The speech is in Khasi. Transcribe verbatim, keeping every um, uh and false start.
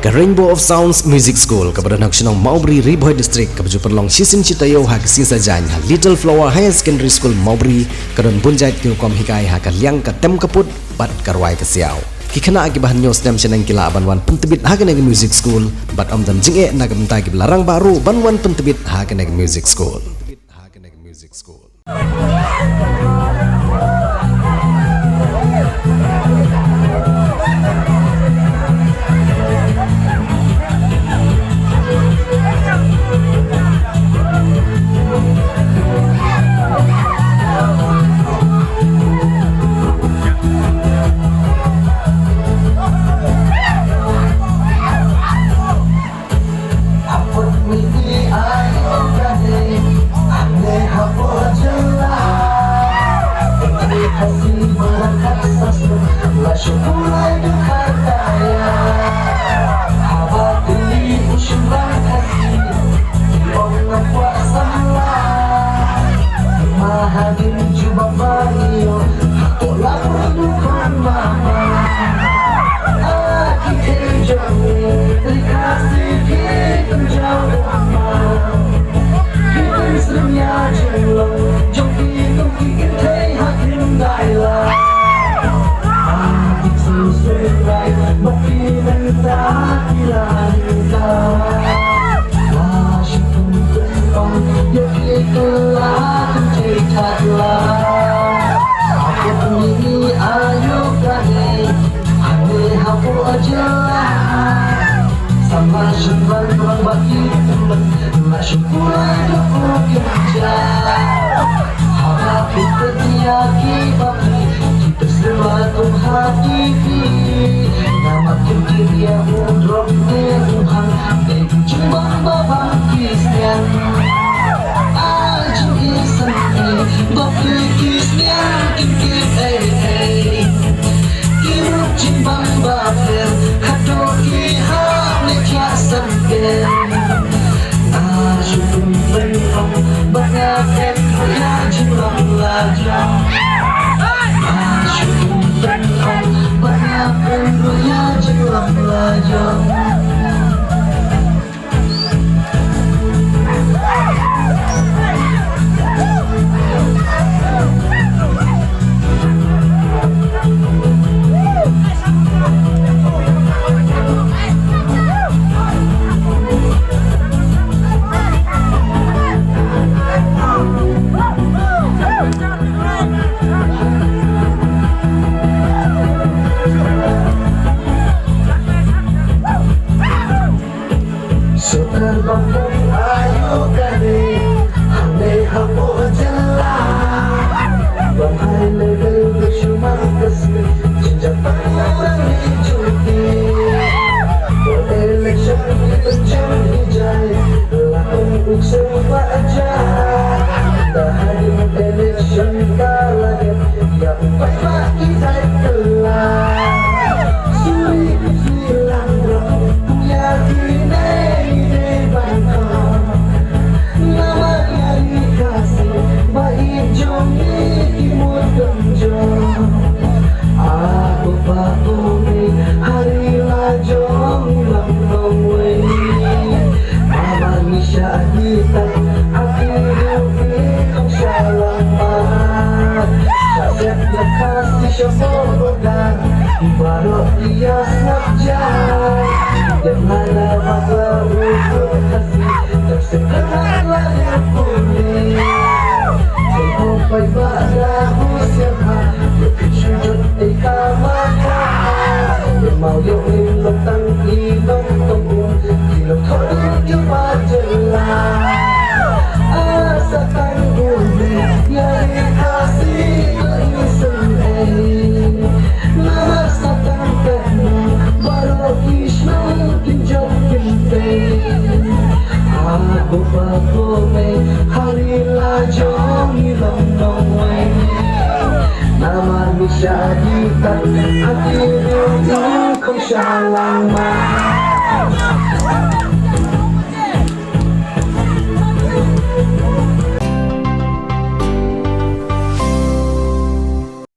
Ka Rainbow of Sounds Music School, kaba don ha ka shnong Mawbri, Ri Bhoi District, kaba ju pynlong shisien shi taïew ha ka sngi Saitjaiñ ha Little Flower Higher Secondary School Mawbri, ka don bun jait ki rukom hikai ha ka liang ka tem ka put bad ka rwai ka siaw. Ki khynnah kiba hynñiew snem shaneng ki lah ban wan pyntbit ha kane ka music school, bad ym don jingeh na ka bynta kiba la rangbah ruh ban wan pyntbit ha kane ka music school. Sorkar ba pun ayu kane, hangne hapoh jylla. Ba high level ba shu markas, jynjar pang orang hi juti. Ba election hi pynjam hi jai, la ong u seng ba aja. Da hadien election ka la dep, ïa u paidbah ki dei kylla. Suri suri lang rong, ïa ki nei dei ban kham. Namar ïa ri Khasi ba ïeit jong ngi ki mut kumjuh. Ah, ko pa ko mei, ha ri la jong ngi long nongwei. Mama ngi shah ïa ki tat, ha ki riew ki khong sha lang pat. Shah sep ïa Khasi sha border, baroh ki ïa sngap jai. Dep lada ba ka u Khasi, dep sep ka la ïa puli. Sngewbha paidbah da husiar bha, ïa ki shu jot ei ka ma ka. Ïa Mawïong ïa Nongtang ki nongtong um, ki long thoh dun ïa ba jylla. Ah, sa tang bun ïa ri Khasi ka isynei. Namar sa tang katno baroh ki shnong kin jop kin tei. Ah, ko pa ko mei, ha ri la jong ngi long nongwei. Namar ngi shah ïa ki tat, ha ki riew ki khong sha lang ma.